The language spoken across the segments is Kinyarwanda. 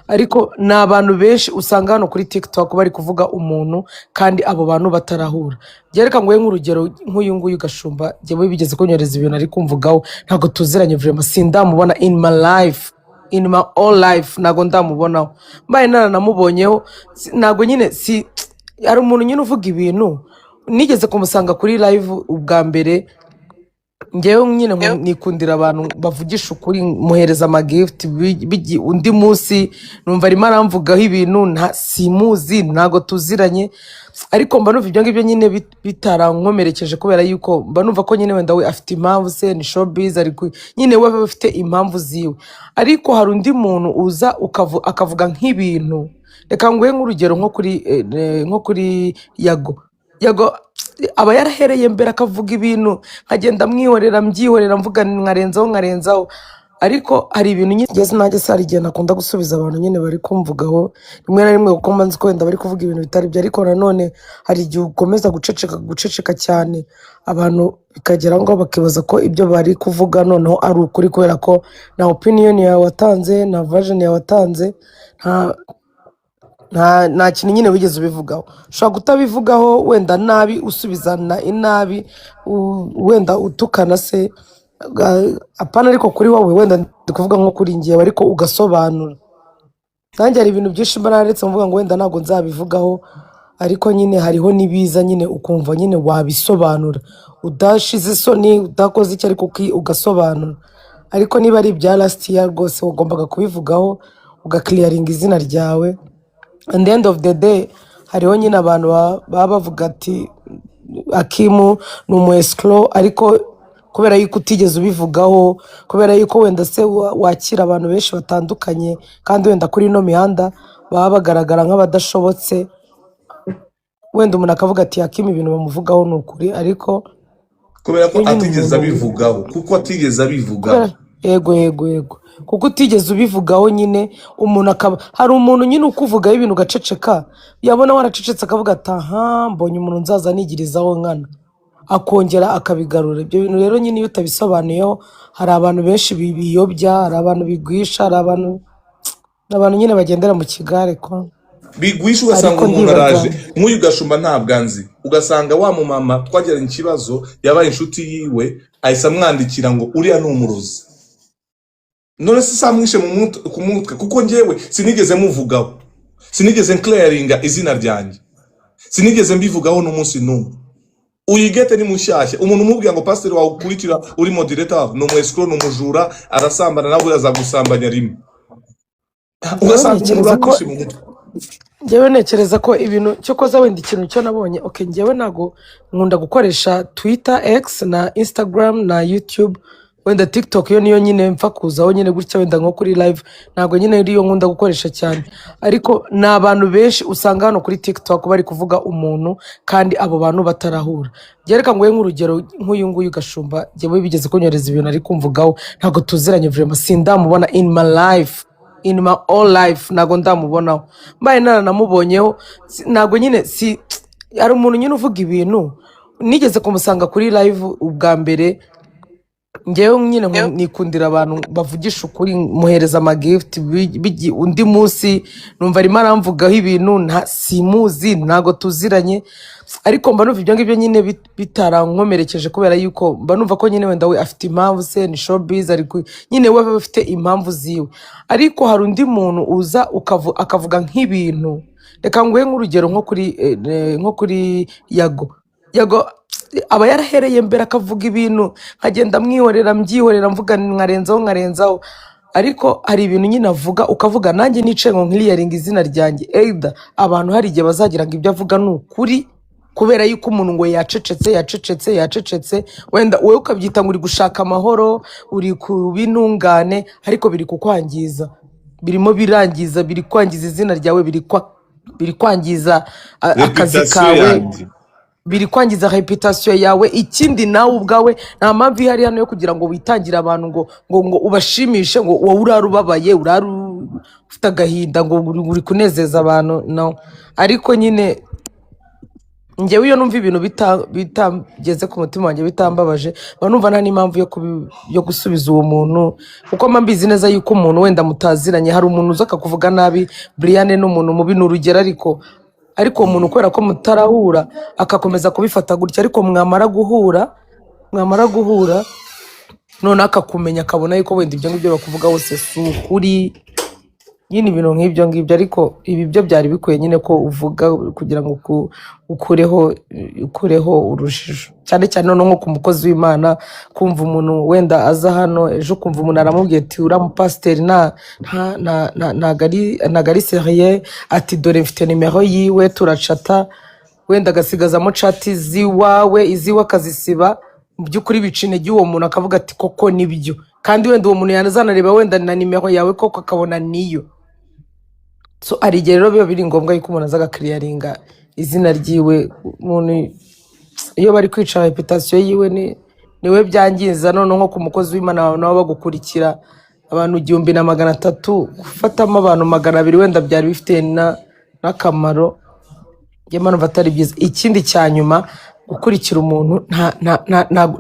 Ariko ni abantu benshi usanga hano kuri TikTok bari kuvuga umuntu kandi abo bantu batarahura. Reka nguhe nk'urugero nk'uyu nguyu Gashumba. Njyewe bigeze kunyohereza ibintu ari kumvugaho, ntabwo tuziranye vraiment, sindamubona in my life, in my all life ntabwo ndamubonaho. Mbaye naranamubonyeho, ntabwo nyine si hari umuntu nyine uvuga ibintu. Nigeze kumusanga kuri live ubwa mbere. Ngewe nyine nikundira abantu bavugisha ukuri, muhereza amagift. Undi munsi numva arimo aramvugaho ibintu, simuzi, ntabwo tuziranye, ariko mba numva ibyo ngibyo nyine bitarankomerekeje, kubera yuko mba numva ko nyine wenda we afite impamvu se, ni showbiz, ari nyine we aba afite impamvu ziwe. Ariko hari undi muntu uza akavuga nk'ibintu. Reka nguhe nk'urugero nko kuri Yago. Yago aba yarahereye mbere akavuga ibintu, nkagenda mwihorera, mbyihorera, mvuga nkarenzaho, nkarenzaho. Ariko hari ibintu nyine ngeze nanjye se, hari igihe nakunda gusubiza abantu nyine bari kumvugaho rimwe na rimwe, kuko mba nzi ko wenda bari kuvuga ibintu bitari byo. Ariko nanone hari igihe ukomeza guceceka, guceceka cyane, abantu bikagera aho ngaho bakibaza ko ibyo bari kuvuga noneho ari ukuri, kubera ko nta opinion yawe watanze, nta version yawe watanze, nta kintu nyine wigeze ubivugaho. Ushobora kutabivugaho wenda nabi, usubizana inabi, wenda utukana se, apana, ariko kuri wowe wenda ndi kuvuga nko kuri ngewe, ariko ugasobanura. Nanjye hari ibintu byinshi mba nararetse mvuga ngo wenda ntabwo nzabivugaho, ariko nyine hariho n'ibiza nyine ukumva nyine wabisobanura udashize isoni, udakoze icyo, ariko ugasobanura. Ariko niba ari ibya last year, rwose wagombaga kubivugaho, ugaclearinga izina ryawe. And the end of the day, hariho nyine abantu baba bavuga ati Akimu ni umu escroc, ariko kubera yuko utigeze ubivugaho, kubera yuko wenda se wakira abantu benshi batandukanye, kandi wenda kuri ino mihanda baba bagaragara nk'abadashobotse, wenda umuntu akavuga ati Akimu ibintu bamuvugaho ni ukuri, ariko Kubera ko iyo nyine atigeze umuntu abivugaho, kuko atigeze abivugaho. Kubera, yego, kuko utigeze ubivugaho nyine, umuntu akaba, hari umuntu nyine ukuvugaho ibintu ugaceceka, yabona waracecetse akavuga ati aha mbonye umuntu nzaza nigirizaho nkana, akongera akabigarura. Ibyo bintu rero nyine iyo utabisobanuyeho, hari abantu benshi biyobya, hari abantu bigwisha, hari abantu nyine bagendera mu kigare ko Bigwisha, ugasanga Ariko umuntu ndibaza araje nk'uyu Gashumba ntabwo anzi, ugasanga wa mumama twagiranye ikibazo yabaye inshuti yiwe, ahise amwandikira ngo uriya ni umurozi. None se samwishe ku mutwe? Kuko njyewe sinigeze muvugaho, sinigeze nclearinga izina ryanjye, sinigeze mbivugaho n'umunsi n'umwe. Uyigete ni mushyashya, umuntu umubwira ngo pasiteri wawe ukurikira uri moderator ni umu escroc, ni umujura, arasambana, nawe azagusambanya rimwe. Njyewe Ugasanga umuntu ntekereza ko uramwishe mu mutwe. Njyewe ntekereza ko ibintu cyokoza wenda ikintu cyo nabonye, okay, njyewe ntabwo nkunda gukoresha Twitter, X na Instagram na YouTube. Wenda TikTok yo niyo nyine mpfa kuzaho nyine gutya, wenda nko kuri live, ntabwo nyine ariyo nkunda gukoresha cyane. Ariko ni abantu benshi usanga hano kuri TikTok bari kuvuga umuntu kandi abo bantu batarahura. Reka nguhe nk'urugero nk'uyu nguyu Gashumba. Njyewe bigeze kunyohereza ibintu ari kumvugaho, ntabwo tuziranye vraiment, sindamubona in my life, in my all life ntabwo ndamubonaho. Mbaye naranamubonyeho, ntabwo nyine si hari umuntu nyine uvuga ibintu. Nigeze kumusanga kuri live ubwa mbere. Ngewe nyine nikundira abantu bavugisha ukuri, muhereza amagift. Undi munsi numva arimo aramvugaho ibintu, simuzi, ntabwo tuziranye, ariko mba numva ibyo ngibyo nyine bitarankomerekeje, kubera yuko mba numva ko nyine wenda we afite impamvu se, ni showbiz, ari nyine we aba afite impamvu ziwe. Ariko hari undi muntu uza akavuga nk'ibintu. Reka nguhe nk'urugero nko kuri Yago. Yago aba yarahereye mbere akavuga ibintu, nkagenda mwihorera, mbyihorera, mvuga nkarenzaho, nkarenzaho. Ariko hari ibintu nyine avuga ukavuga nanjye nicaye ngo nclearinga izina ryanjye, either abantu hari igihe bazagira ngo ibyo avuga ni ukuri, kubera yuko umuntu ngo yacecetse, yacecetse, yacecetse. Wenda wowe ukabyita ngo uri gushaka amahoro, uri kuba intungane, ariko biri kukwangiza, birimo birangiza, biri kwangiza izina ryawe, biri kwangiza akazi Reputation kawe. yanjye. Biri kwangiza reputation yawe. Ikindi, nawe ubwawe nta mpamvu ihari hano yo kugira ngo witangire abantu ngo ubashimishe, ngo wowe urare ubabaye, urare ufite agahinda, ngo uri kunezeza abantu. No, ariko nyine Njyewe iyo numva ibintu bitageze ku mutima wanjye, bitambabaje, mba numva nta n'impamvu yo gusubiza uwo muntu, kuko mba mbizi neza yuko umuntu wenda mutaziranye, hari umuntu uza akakuvuga nabi, Brian ni umuntu mubi, ni urugero, ariko uwo muntu kubera ko mutarahura akakomeza kubifata gutya, ariko mwamara guhura noneho akakumenya, akabona yuko wenda ibyo ngibyo bakuvuga hose si ukuri nyine, ibintu nk'ibyo ngibyo. Ariko ibi byo byari bikwiye nyine ko uvuga kugira ngo ukureho urujijo, cyane cyane noneho nko ku mukozi w'Imana, kumva umuntu wenda aza hano ejo, kumva umuntu aramubwiye ati: "Uriya mupasiteri ntago ari sérieux," ati: "Dore mfite nimero yiwe, turacata," wenda agasigazamo chat z'iwawe, iziwe akazisiba. Mu by'ukuri bica intege uwo muntu, akavuga ati: "Koko nibyo." Kandi wenda uwo muntu yanazanareba wenda na nimero yawe koko akabona niyo. So hari igihe rero biba biri ngombwa yuko umuntu aza agaclearinga izina ryiwe. Umuntu iyo bari kwica reputation yiwe niwe byangiza. Noneho nko ku mukozi w'Imana, abantu nabo bagukurikira, abantu 1300, gufatamo abantu 200 wenda byari bifite n'akamaro, njye numva atari byiza. Ikindi cya nyuma, gukurikira umuntu,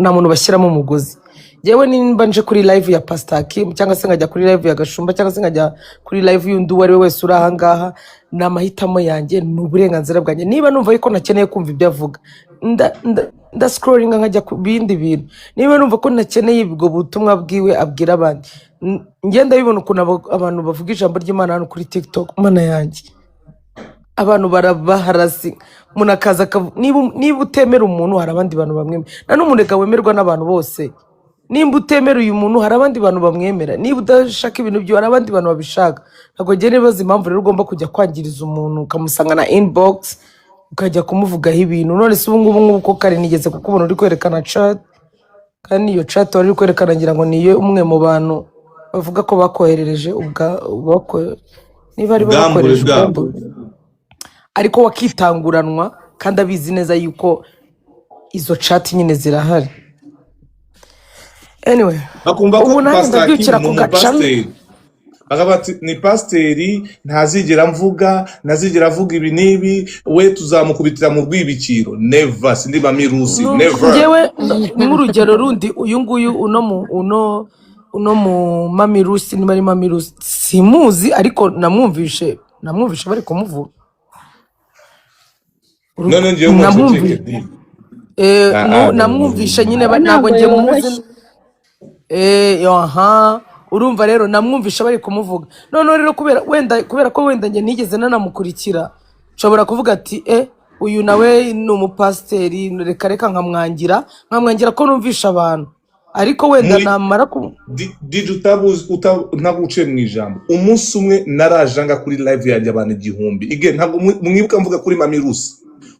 nta muntu bashyiramo umugozi. Yewe, nimba nje kuri live ya Pastor Kim, cyangwa se nkajya kuri live ya Gashumba, cyangwa se nkajya kuri live y'undi uwo ari we wese uri aha ngaha, ni amahitamo yanjye, ni uburenganzira bwanjye. Niba numva yuko ntakeneye kumva ibyo avuga, ndascrollinga nkajya ku bindi bintu. Niba numva ko ntakeneye ubwo butumwa bwiwe abwira abandi, ngenda bibona ukuntu abantu bavuga ijambo ry'Imana hano kuri TikTok, Mana yanjye, abantu barabaharasi. Umuntu akaza niba utemera umuntu, hari abandi bantu bamwemera. Nta n'umuntu reka wemerwa n'abantu bose. Nimba utemera uyu muntu, hari abandi bantu bamwemera. Niba udashaka ibintu byo, hari abandi bantu babishaka. Ntabwo njye nibaza impamvu rero ugomba kujya kwangiriza umuntu, ukamusanga na inbox, ukajya kumuvugaho ibintu. None se ubu ngubu, nk'ubu ko kare nigeze kukubona uri kwerekana chat, kandi iyo chat wari uri kwerekana ngira ngo niyo umwe mu bantu bavuga ko bakoherereje niba ari bo Ubwambure bakohereje bwabo. ubwambure, ariko wakitanguranwa kandi abizi neza yuko izo chat nyine zirahari. Anyway, Bakumva ko ubu nanjye Pastor Kim ndabyukira ni ku gacano. umupasiteri, bakavuga ati: "Ni pasiteri, ntazigera mvuga, ntazigera avuga ibi n'ibi, we tuzamukubitira mu rwibikiro." Never, sindi mamirusi. Never. Njyewe nk'urugero rundi, uyu nguyu uno mu uno uno mu mamirusi, niba ari mamirusi simuzi, ariko namwumvishe bari kumuvuga. None ngewe Namwumvi umuceceke di. Eh, namwumvishe nyine Ntabwo ntabwo njye muzi. yoroshye. Aha urumva rero namwumvisha bari kumuvuga. Noneho rero kubera ko wenda njye nigeze nanamukurikira, nshobora kuvuga ati: "Uyu nawe ni umupasiteri, reka reka," nkamwangira ko numvisha abantu, ariko wenda Muri namara ku Dj, utabuzi ntaguciye mu ijambo, umunsi umwe naraje nga kuri live yanjye abantu 1000. Ige ntabwo mwibuka mvuga kuri mamirusi,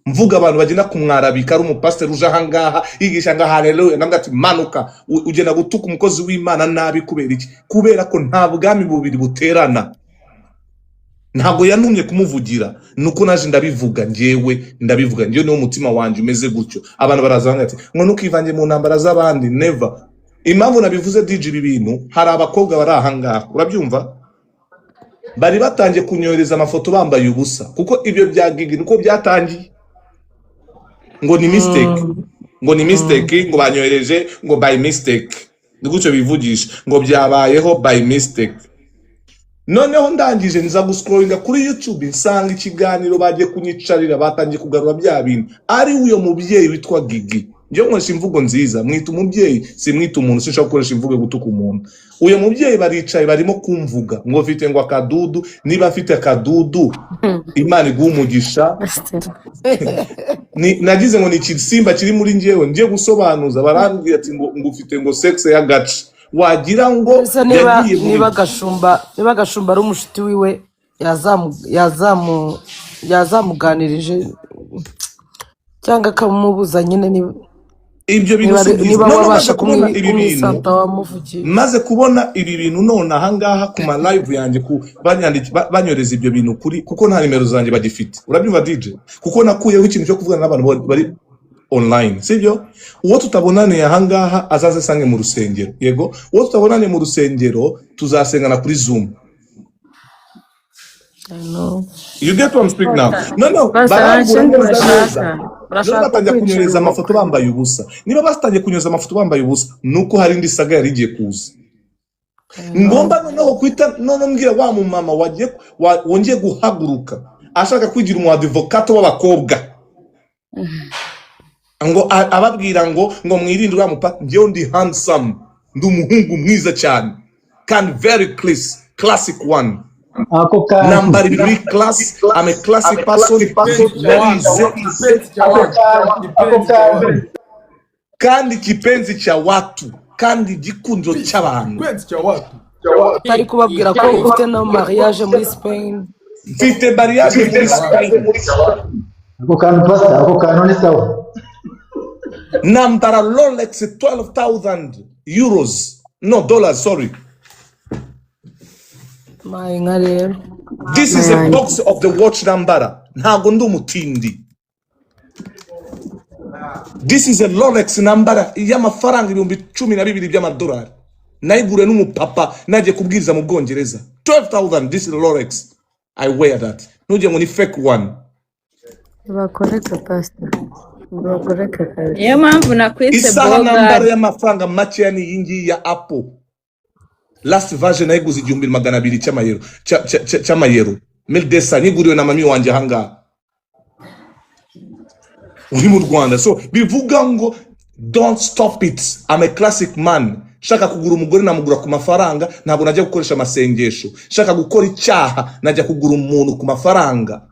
mvuga abantu bagenda kumwarabika, ari umupasiteri uje ahangaha yigisha ngo haleluya, nambwa ati: "Manuka, ugenda gutuka umukozi w'Imana nabi." Kubera iki? Kubera ko nta bwami bubiri buterana. Ntabwo yantumye kumuvugira, nuko naje ndabivuga. Njyewe ndabivuga, njyewe niwo mutima wanjye umeze gutyo. Abantu baraza banga ati ngo ntukivange mu ntambara z'abandi. Never. Impamvu nabivuze, DJ, ibi bintu, hari abakobwa bari ahangaha, urabyumva, bari batangiye kunyohereza amafoto bambaye ubusa, kuko ibyo bya Gigi niko byatangiye, ngo ni mistake, ngo ni mistake, ngo banyohereje ngo by mistake, ni gutyo bivugisha, ngo byabayeho by mistake. Noneho ndangije nza guscrollinga kuri YouTube, nsanga ikiganiro bagiye kunyicarira, batangiye kugarura bya bintu, ari uyo mubyeyi witwa Gigi. Njyewe nkoresha imvugo nziza, mwita umubyeyi, simwita umuntu, sinshobora gukoresha imvugo yo gutuka umuntu. Uyo mubyeyi baricaye barimo kumvuga ngo mfite ngo akadudu. Niba afite akadudu, Imana iguha umugisha. Nagize ngo ni igisimba kiri muri njyewe, ngiye gusobanuza barambwira ati ngo ufite ngo sexe y'agace, wagira ngo Ese niba yagiye muri niba Gashumba ari umushuti wiwe, yazamuganirije cyangwa akamubuza nyine, niba Ibyo bintu niba si byiza. niba None wabasha maze kubona ibi bintu kumwisanta wamuvugiye. Maze kubona ibi bintu none ahangaha ku ma live yanjye, ku banyohereza ibyo bintu kuri, kuko nta nimero zanjye bagifite, urabyumva DJ, kuko nakuyeho ikintu cyo kuvugana n'abantu bari online, sibyo? Uwo tutabonaniye ahangaha azaze asange mu rusengero. Yego, uwo tutabonaniye mu rusengero tuzasengana kuri Zoom. I know. You get what I'm speaking now? No, Basa nta barambura kindi neza neza. bashaka, Noneho barashaka batangira kukwicira kunyohereza amafoto ubukwe. bambaye ubusa. Niba batangiye kunyohereza amafoto bambaye ubusa, nuko hari indi saga yari igiye kuza. I know. Ngomba noneho kwita, noneho mbwira wa mumama wagiye wongeye guhaguruka ashaka kwigira umu advocato w'abakobwa, ngo ababwira ngo mwirinde uriya mupaka. Njyewe ndi handsome, ndi umuhungu mwiza cyane kandi very class, classic one. Ako kantu. Nambara ibintu biri class, I'm a classic person, narize. Ako kantu, ako kantu. Kandi kipenzi cha watu, kandi igikundiro cy'abantu. Utari kubabwira ko ufite na mariage muri Spain. Mfite mariage muri Spain. Ako kantu, pastor, ako kantu ni sawa. Nambara Rolex 12,000 euros, no, dollars, sorry. Maye nka rero. This is a box of the watch nambara. Ntabwo ndi umutindi. This is a Rolex nambara y'amafaranga 12,000 by'amadolari. Nayiguriwe n'umupapa nagiye kubwiriza mu Bwongereza. 12,000, this is a Rolex. I wear that. Ntugire ngo ni fake one. Bakoreka, pastor, bakoreka kabisa. Niyo mpamvu nakwise Isaha nambara bogari. y'amafaranga makeya ni iyi ngiyi ya Apple. Last version nayiguze 1200 cy'amayero, cy'amayero. Mildesa nyiguriwe na mami wanjye ahangaha uri mu Rwanda. So bivuga ngo don't stop it. I'm a classic man. Shaka kugura umugore namugura ku mafaranga, ntabwo najya gukoresha amasengesho. Shaka gukora icyaha najya kugura umuntu ku mafaranga.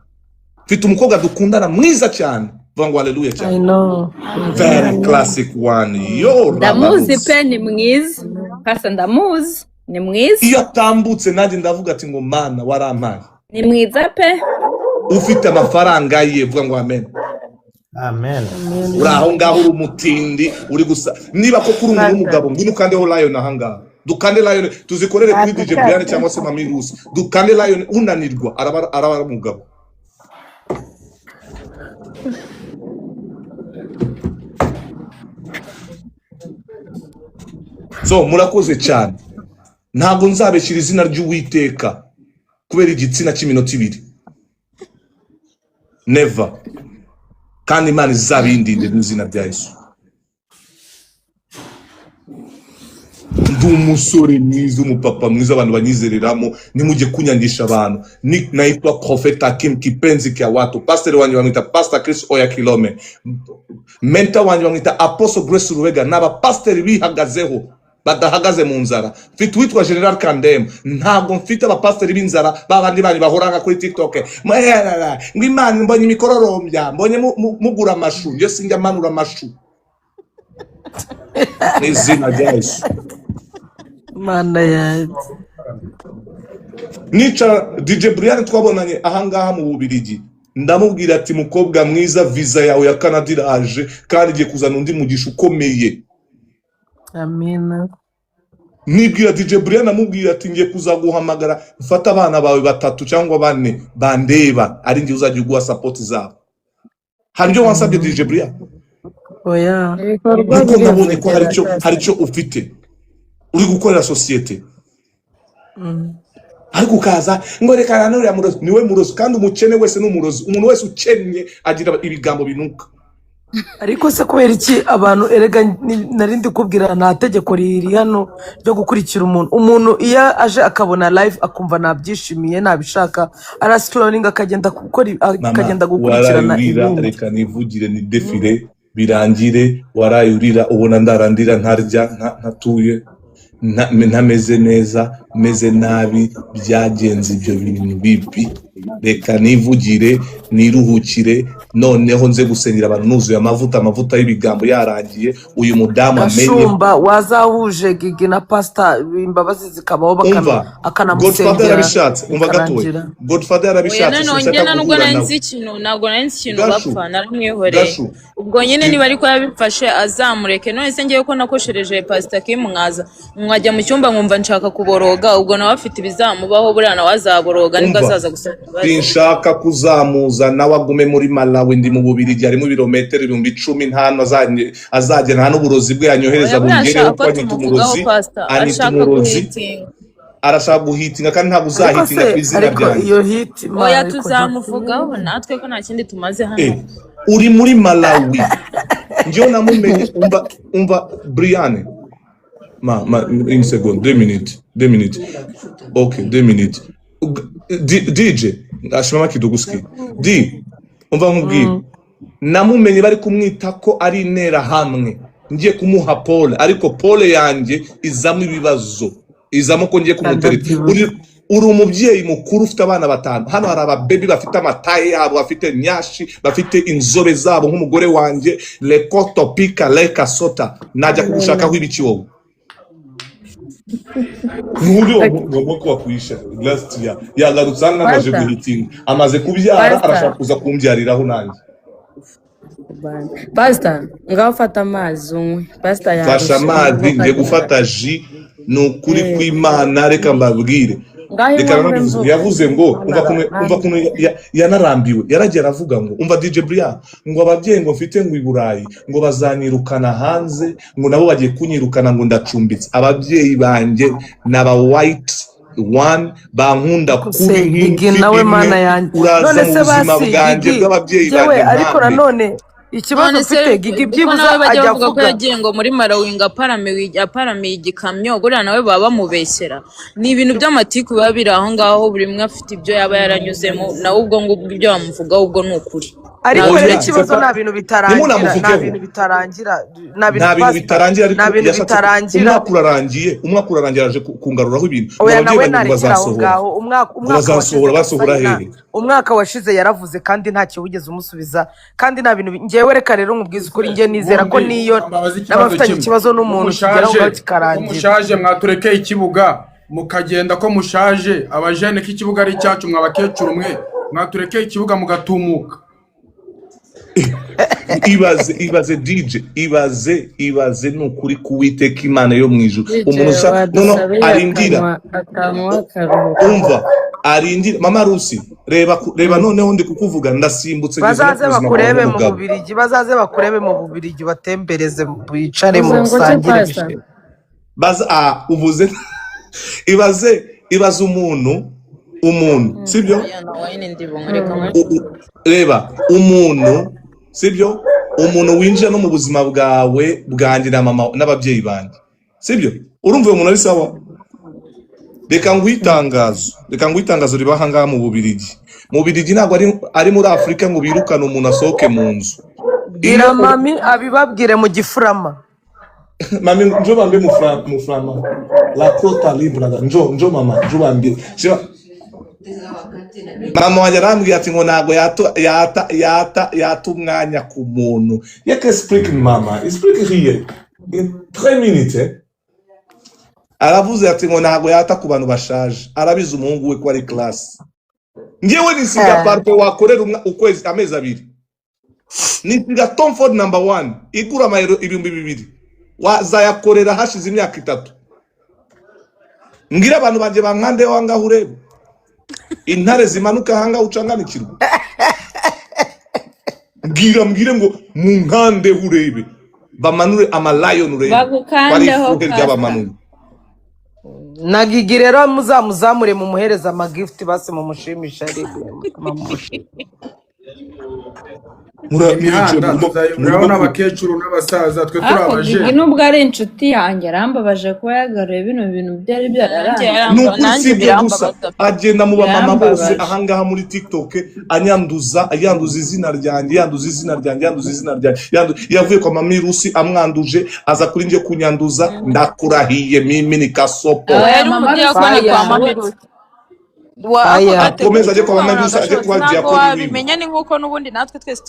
Mfite umukobwa dukundana mwiza cyane, vuga ngo haleluya I cyane. know. Very classic one yo. Ndamuzi Rabaruzi. pe, ni mwiza pasa, ndamuzi, ni mwiza. Iyo atambutse nanjye ndavuga ati ngo Mana warampaye. Ni mwiza pe. Ufite amafaranga ye, vuga ngo amen. Amen. Amen. Uri aho ngaho uri umutindi uri gusa. Niba koko uri umuntu w'umugabo, ngwino ukandeho lion ahangaha, dukande lion tuzikorere kuri DJ Brian cyangwa se Mami Rusi, dukande lion. Unanirwa araba ari umugabo. So murakoze cyane. Ntabwo nzabeshyira izina ry'Uwiteka kubera igitsina cy'iminota 2, never. Kandi Imana izabindinde mu izina rya Yesu. Ndi umusore mwiza, umupapa mwiza, abantu banyizereramo. Nimujye kunyangisha abantu. Naitwa Prophet Hakim Kipenzi kya watu. Pastor wanjye bamwita Pastor Chris Oya Kilome, mentor wanjye bamwita Apostle Grace Rubega. N'abapasiteri bihagazeho, badahagaze mu nzara. Mfite uwitwa General Kandem. Ntabwo mfite abapasiteri b'inzara babandi banyu bahoranga kuri TikTok. Mwerara, ngo Imana mbonye imikororombya, mbonye mugura amashu. Njye sinjya manura amashu mu izina rya Yesu. Mana yanjye. Nicara DJ Brian twabonanye ahangaha mu Bubirigi, ndamubwira ati mukobwa mwiza, visa yawe ya Canada iraje kandi igiye kuzana undi mugisha ukomeye. Amina. Nibwira DJ Brian, amubwira ati ngiye kuzaguhamagara mfate abana bawe 3 cyangwa 4 bandeba, ari njye uzajya uguha support zabo. Hari ibyo wansabye DJ Brian? Oya. Ibikorwa Nuko nabonye ko birivugira. hari icyo ufite uri gukorera sosiyete. Ariko ukaza ngo reka nanone murozi, niwe murozi. Kandi umukene wese ni umurozi. Umuntu wese ukennye agira ibigambo binuka. Ariko se kubera iki abantu erega nari ndi kubwira nta tegeko riri hano ryo gukurikira umuntu. Umuntu iyo aje akabona live akumva nabyishimiye nabishaka, arascrolling akagenda gukora, Mama, akagenda gukurikirana warayurira. ibindi. Reka nivugire ni defile birangire. Warayurira ubona ndarandira ntarya, ntatuye, ntameze neza, meze nabi, byagenze ibyo bintu bibi. Reka nivugire niruhukire, noneho nze gusengera abantu nuzuye amavuta, amavuta y'ibigambo yarangiye. Uyu mudamu amenye. Gashumba wazahuje Gigi na Pastor, imbabazi zikabaho, Umva, Godfather akanamusengera yarabishatse. Umva gatoya, bikarangira. Godfather Oya, yarabishatse. noneho Sinshaka njye nubwo guhura nari nawe. nzi ikintu, ntabwo nari nzi ikintu Gashu, bapfa, naramwihoreye. Gashu, Ubwo nyine niba ariko yabifashe azamureke. None se ngewe ko nakoshereje Pastor Kim, mwaza mwajya mu cyumba nkumva nshaka kuboroga, ubwo nawe afite ibizamubaho, buriya nawe azaboroga nibwo Umva, azaza gusaba imbabazi. Sinshaka kuzamuza nawe agume muri Malawi. Ndi mu Bubirigi, harimo ibirometero 10,000, nta azagera, nta n'uburozi bwe yanyohereza Oya, buriya bungereho, ashaka kuko ko anyita tumuvugaho umurozi, Pastor, anyita ashaka umurozi. guhitinga. Arashaka guhitinga, kandi ntabwo Ariko uzahitinga se ku izina ariko ryanjye. Iyo hit man, Oya, ariko hit. Tuzamuvugaho natwe ko nta kindi tumaze hano. Uri muri Malawi, njyewe namumenye. Umva, umva Brian, ma une seconde, 2 minutes, 2 minutes, ok, 2 minutes. DJ ashimama kidogo usikie D. Umva nkubwire, namumenye bari kumwita ko ari interahamwe, ngiye kumuha pole, ariko pole yanjye izamo ibibazo, izamo ko ngiye kumutereta. Ndabyibuka. Uri umubyeyi mukuru ufite abana batanu. Hano hari ababebi bafite amataye yabo, bafite nyashi, bafite inzobe zabo nk'umugore wanjye lekoto pika leka sota. Najya kugushakaho ibiki wowe? Nk'uriya mwaka wakwisha last year yagarutse hano amaze Pastor, guhitinga, amaze kubyara, Pastor, arashaka kuza kumbyariraho nanjye. Pastor, ngaho fata amazi unywe. Pastor Fasha yarushe amazi, umva ngiye ko gufata jus. Ni ukuri kw'Imana, reka mbabwire. Ngaho Reka inywa mbe nanabivuze. mvuga. Yavuze ngo umva kumwe yanarambiwe, yaragiye aravuga ngo umva DJ Brian, ngo ababyeyi ngo mfite ngo i Burayi ngo bazanyirukana hanze, ngo nabo bagiye kunyirukana, ngo ndacumbitse. Ababyeyi banjye ni aba white one, bankunda Ariko kubi se Gigi nk'imfi nawe imwe. mana yanjye, Uraza none mu se buzima basi bwanjye Gigi bw'ababyeyi njyewe banjye ariko nkambe. Nanone ikibazo None se mfite, Gigi ko byibuze nawe bajya ajya bavuga ko avuga yagiye ngo muri Malawi ngo aparamiye igikamyo, buriya nawe baba bamubeshyera. Ni ibintu by'amatiku biba biri aho ngaho, buri umwe afite ibyo yaba yaranyuzemo, nawe ubwo ngubwo ibyo bamuvugaho ubwo ni ukuri. Ariko Ntabwo rero Oya, ikibazo Papa, nta bintu bitarangira, nta ntimunamuvugeho. bintu bitarangira, nta bintu, Nta bintu pastor, bitarangira, nta ariko bintu yashatse bitarangira. Umwaka urarangiye, umwaka urarangiye, araje kungaruraho ibintu ngo Oya, ababyeyi nawe banjye ngo narekera aho bazasohora ngaho. Umwaka ngo umwaka washize bazasohora kabisa basohora nyina hehe? Umwaka washize yaravuze kandi ntacyo wigeze umusubiza, kandi nta bintu njyewe reka rero nkubwize ukuri, njye nizera ko Ubundi niyo mbabaza naba ikibazo mfitanye kimwe. ikibazo Ko n'umuntu kigera aho mushaje, ngaho ko kikarangira. mushaje, mwaturekeye ikibuga mukagenda, ko mushaje, abajene, ko ikibuga ari icyacu, mwa bakecuru mwe, mwaturekeye ikibuga mugatumuka. Ibaze, ibaze DJ, ibaze, ibaze, ni ukuri kuwiteka Imana yo mu ijuru. DJ Umuntu usa no wadusabiye arindira akanywa akaruhuka. Umva, arindira mama Rusi, reba reba. Noneho ndi kukuvuga, ndasimbutse ngeze no Bazaze ku buzima bwawe bakurebe mu n'umugabo. Bubirigi, bazaze bakurebe mu Bubirigi, batembereze, bicare Uvuze ngo ki, musangire Pastor? bishime. Baza uvuze, ibaze, ibaze umuntu sibyo? Oya, na wine ndi bunywe, reka nywe. Reba umuntu, sibyo, umuntu winjira no mu buzima bwawe, bwanjye na mama n'ababyeyi banjye, sibyo? Urumva uyu muntu ari sawa? Reka nguhe itangazo, reka nguhe itangazo riba aha ngaha mu Bubirigi. Mu Bubirigi ntabwo ari muri Afurika ngo birukane umuntu asohoke mu nzu. Bwira Iyo mami abibabwire mu Gifurama. Mami, njo bambie muframa la trota libra, njo njo mama, njo bambie. Mama wanjye arambwira ati ngo ntabwo yata yata yata yata umwanya ku muntu yeke. Speak mama, speak here in 3 minutes, eh? Aravuze ati ngo ntabwo yata ku bantu bashaje. Arabizi umuhungu we ko ari class. Ngewe nisiga parufe wakorera ukwezi, amezi 2, nisiga Tom Ford number one igura amayero 2000, wazayakorera hashize imyaka 3. Mbwira abantu banjye bankandeho ahangaha, urebe intare zimanuka ahangaha ucanganikirwa. Mbwira, mbwire ngo munkandeho urebe bamanure amalayoni, urebe ko ari Bagukandeho, ifuhe Pastor. ry'abamanuye. Na Gigi rero muzamuzamure, mumuhereze amagifuti basi, mumushimishe ari mumushimishe. Muricaye Imihanda murimo tuzayoberaho murimo ku n'abakecuru n'abasaza, twe turi Ariko Gigi abajene. nubwo ari inshuti yanjye, arambabaje kuba yagaruye bino bintu byari Nanjye byararangiye. Ni yaramba ukuri, si nanjye ibyo gusa, birambabaza pe. agenda mu bamama bose Birambabaje. ahangaha muri TikTok anyanduza, yanduza izina ryanjye, yanduza izina ryanjye, yanduza izina ryanjye, yavuye kwa mami Rusi amwanduje, aza kuri njye kunyanduza. Ndakurahiye, mimi ni kasopo. Oya, Oya, yari mama umudiyakoni Rusi kwa mami yashobotse. Rusi. Wa ako Fire. gate Akomeza ajye kwa kuki mama ukabona Rusi, ajye agashotse kuba ntabwo diyakoni wiwe. wabimenya. Ni nk'uko n'ubundi natwe twese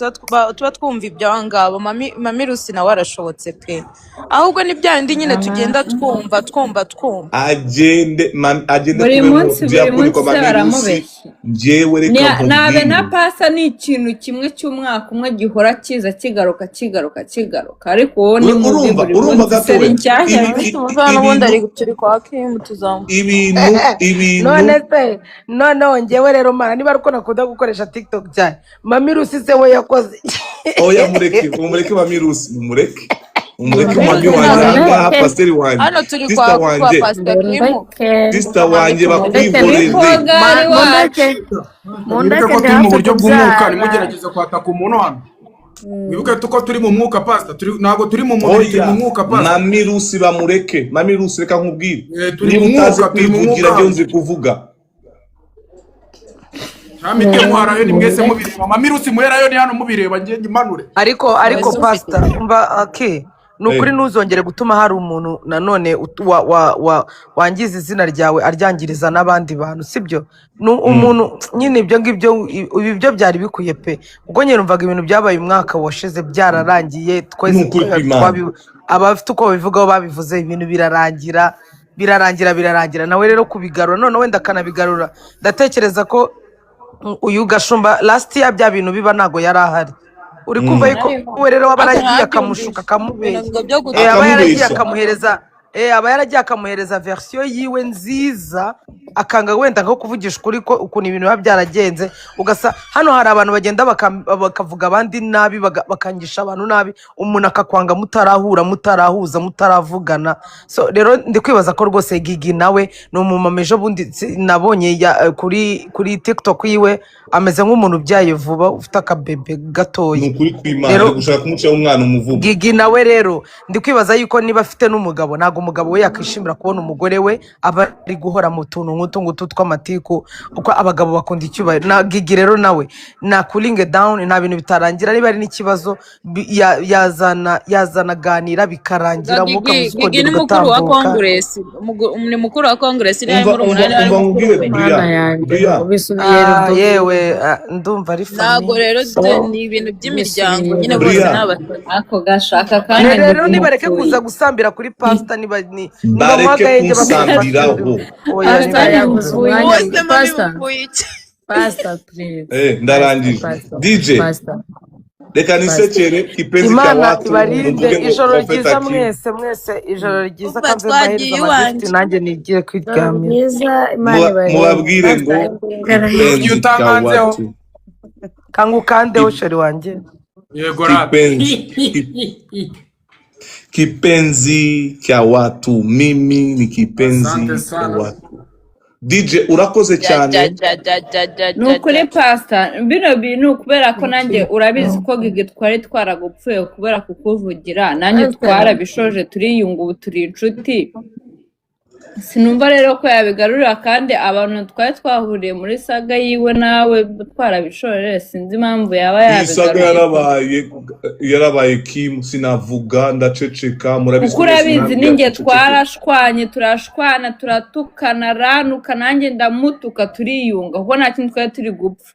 tuba twumva ibyo aho ngabo. Mami Rusi nawe arashobotse pe, ahubwo ni bya bindi nyine tugenda twumva twumva twumva. Agende agende Buri kube munsi, buri diyakoni kwa munsi se mami Rusi. baramubeshya. Njyewe reka Nabe na nkubwire. pasa ni ikintu kimwe cy'umwaka umwe gihora kiza kigaruka kigaruka kigaruka, ariko wowe ni mubi Urumva, buri urumva munsi seri gatoya nshyashya. ibi Umunsi tuza n'ubundi ibintu ari turi kwa Kim tuzamu ibintu ibintu. None se noneho njyewe rero mana, niba ari uko nakunda gukoresha TikTok cyane, mami Rusi se we yakoze iki? Oya, mureke, mumureke mami Rusi, mumureke. Umureke Rero mami wanjye ntabwo ahangaha, Mundeke, pasiteri wanjye, hano turi sisita kwa wanjye, pastor Kimu. mundeke, sisita wanjye mundeke, bakwihoreze. Nipogari wacu. mundeke, Mwibuke mundeke ko ndi turi mu hafi buryo bw'umwuka, kubyara. ntimugerageze kwataka umuntu hano. Mwibuke ko turi mu mwuka pastor, ntabwo turi mu mubiri, turi Oya, mu mwuka pastor. mami Rusi bamureke, mami Rusi reka nkubwire, Turi mu niba utazi mwuka, turi mu kwivugira mwuka njyewe hano. nzi kuvuga. Ntamite muharayo ni mwese Mundeke. mubireba, mami Rusi muherayo ni hano mubireba, njye ngimanure. Ariko Wese ufite pastor, umva ake ni ukuri Eh, ntuzongere gutuma hari umuntu nanone wangiza izina ryawe aryangiriza n'abandi bantu, sibyo? Ni umuntu nyine ibyo ngibyo, ibi byo byari bikwiye pe, ubwo nyine numvaga ibintu byabaye umwaka washize byararangiye, ni twese ukuri kw'Imana. abafite uko babivugaho babivuze, ibintu birarangira birarangira birarangira. Nawe rero kubigarura none wenda akanabigarura, ndatekereza ko uyu Gashumba last year bya bintu biba ntago yari ahari, uri kumva yuko we rero aba ariko yaragiye akamushuka ntabyumvishe ibintu akamubeshya, ngo byo aba yaragiye Akamubeshya. akamuhereza, aba yaragiye akamuhereza verisiyo yiwe nziza, akanga wenda nko kuvugisha ukuri ko ukuntu ibintu biba byaragenze. Ugasa hano hari abantu bagenda bakavuga abandi nabi, bakangisha abantu nabi, umuntu akakwanga mutarahura, mutarahuza, mutaravugana. So rero ndi kwibaza ko rwose Gigi nawe ni umumama, ejo bundi nabonye kuri TikTok yiwe ameze nk'umuntu ubyaye vuba ufite akabebe Ni gatoya. ukuri kw'Imana, Rero ari gushaka kumucaho umwana umuvugo. Gigi nawe rero ndi kwibaza yuko niba afite n'umugabo, ntabwo umugabo we yakwishimira kubona umugore we aba ari guhora mu tuntu nk'utu ngutu tw'amatiku, kuko abagabo bakunda icyubahiro. Na Gigi rero nawe na cooling down, nta bintu bitarangira, niba ari n'ikibazo yazana aganira bikarangira, umwuka Gigi mwiza Gigi ukongera ni mukuru wa ugatambuka. Congress, ni mukuru wa Congress, niba ari Umva murumuna umva niba ari umva mukuru nkubwire we. Buriya, Mana yanjye, Buriya, ubisubiye Yewe, ndumva ari Ntabwo famiye. rero ni ibintu by'imiryango nyine, bose Buriya, ni abasazi. Ako gashaka kandi Rero nibareke ntimupfuye. kuza gusambira kuri pastor, niba ni bareke nibamuha agahenge bamufashe. kunsambiraho. Oya, Pastor nibareke yabuze kuza. umwanya. Bose mami Pastor, mupfuye iki? Pastor, please. Pastor, Ndarangije. Pastor, DJ, Pastor, reka Pastor. nisekere kipenzi cya Imana watu, ibarinde muvuge ngo ijoro Prophet ryiza Akim. mwese mwese, ijoro ryiza, Umva kanze mbahereze twagiye amagifuti iwanjye. nanjye nigire Ijoro kwiryamira. ryiza, Imana ibarinde. Mubabwire ngo Pastor, ngarahise. Ugiye kipenzi cya utankanzeho. watu, Kanga ukandeho sheri wanjye. Yego rata. kipenzi kipenzi cha watu, mimi ni Asante kipenzi cha sana. watu. DJ urakoze Ja ja cyane. ja ja ja ja Ni ja ukuri ja. pastor, bino bintu kubera ko nanjye urabizi ko Gigi twari twaragupfuye kubera kukuvugira, nanjye Pastor, twarabishoje turiyunga ubu turi inshuti. Sinumva rero ko yabigarurira, kandi abantu twari twahuriye muri saga yiwe nawe twarabishoje, sinzi impamvu yaba Iyi saga yabigaruye. yarabaye Kim, sinavuga ndaceceka, murabizi Kuko ko mwese urabizi mwambwira ninjye guceceka. twarashwanye, turashwana, turatukana, aranuka nanjye ndamutuka, turiyunga kuko nta kintu twari turi gupfa.